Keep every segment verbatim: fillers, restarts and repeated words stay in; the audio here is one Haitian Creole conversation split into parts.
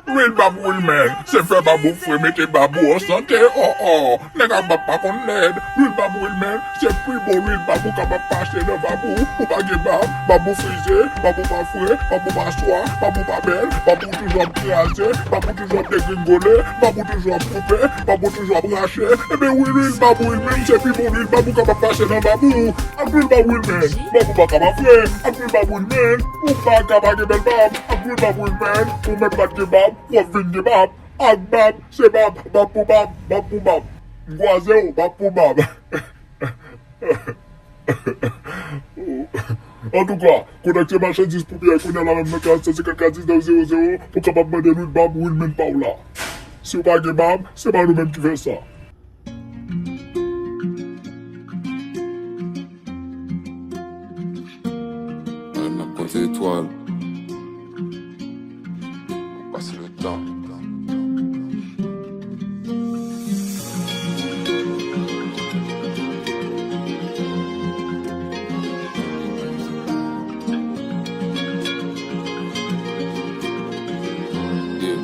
Lwil bab Wilmèn, se fè bab ou fre, mete bab ou an sante, oh, oh. Nèg ak bab pa konn lèd. Lwil bab Wilmèn, se pi bon lwil bab ou kapab pase nan bab ou. Ou pa gen bab, bab ou frize, bab ou pa fre, bab ou pa swa, bab ou pa bèl, bab ou toujou ap kraze, bab ou toujou ap degringole, bab ou toujou ap koupe, bab ou toujou ap rache. Ebyen wi, lwil bab Wilmèn, se pi bon lwil bab ou kapab pase nan bab ou. Ak lwil bab Wilmèn, bab ou pa ka pa fre. Ak lwil bab Wilmèn, ou pa ka pa gen bèl bab. Ak lwil bab Wilmèn, ou menm pa t gen bab, w ap vin gen bab. Ak bab, se bab, bab pou bab, bab pou bab. M kwaze w, bab pou bab. Antouka, konekte machandiz pou pyè kounye a la menm nan karann sèt senkannkat diznèf zewo zewo pou w kapab mande lwil bab Wilmèn pa w la. Si w pa gen bab, se pa nou menm ki fè sa. N ap konte etwal. Pase le tan. Yeah.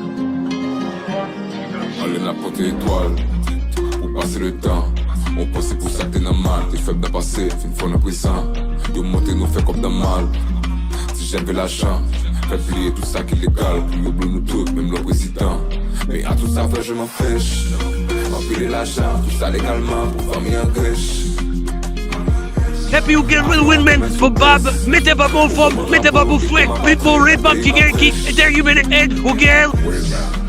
Anlè n ap konte etwal pou pase le tan. On panse pou sa k te nan mal, te fèb nan pase, fin fò nan prezan. Yo montre nou fè kòb nan mal. Ti jèn vle lajan, fè bliye tout sa ki legal. Pou yo bliye nou tout, menm lè w prezidan. Mais à tout ça, je m'en fiche. Anpile lajan, tout sa legalman, pou fanmi an rich. Epi ou gen lwil Wilmèn pou bab, mete bab ou anfòm, mete bab ou fre, pi bon lwil bab ki gen ki derive de èd ou gen. Wilmèn.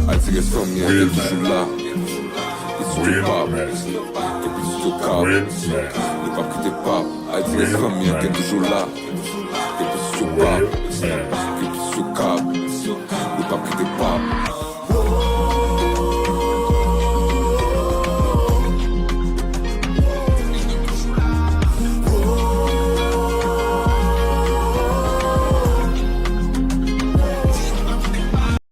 Ayiti rès fanmi an, yo toujou la. Yo toujou pap. Yo toujou pap. Nou pap kite pap. Ayiti rès fanmi an, yo toujou la. Yo toujou pap. Yo toujou pap. Nou pap kite